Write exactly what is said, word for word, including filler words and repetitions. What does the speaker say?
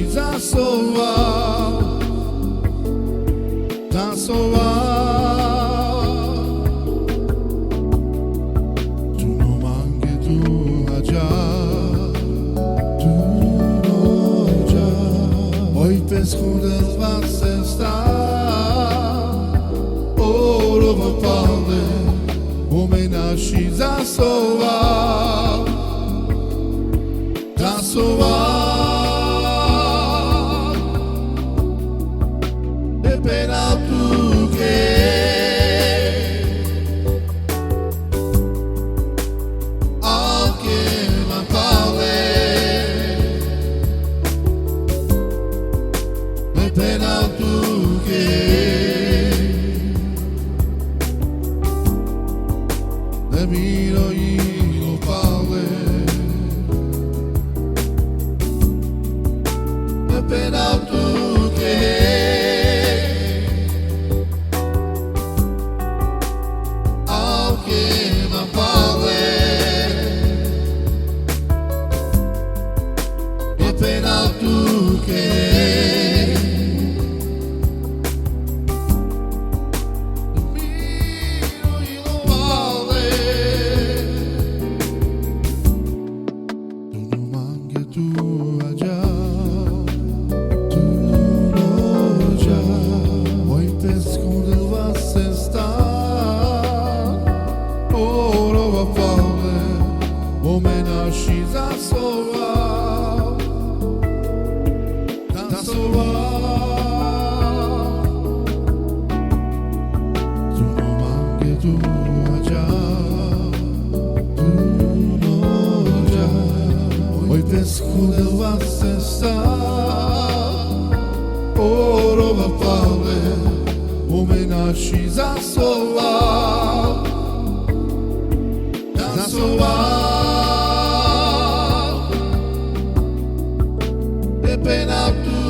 za sova, za sova. Tu no manghe, tu no dža, tu no dža. Oj pes khudel vaste sta, o rova pale, o me naši za sova. Za sova, e pena tuke, anke ma pale, e pena tuke. E miro i lo pale, e pena tuke, anke ma pale, e pena tuke. Miro i lo pale, tu no manghe, tu no dža, tu no dža. Oj pes khudel vaste sta, o rova pale, o me naši za sova. Za sova, tu no manghe, tu no dža, tu no dža. Oj pes khudel vaste sta, o rova pale, o me naši za sova. Za sova, e pena tu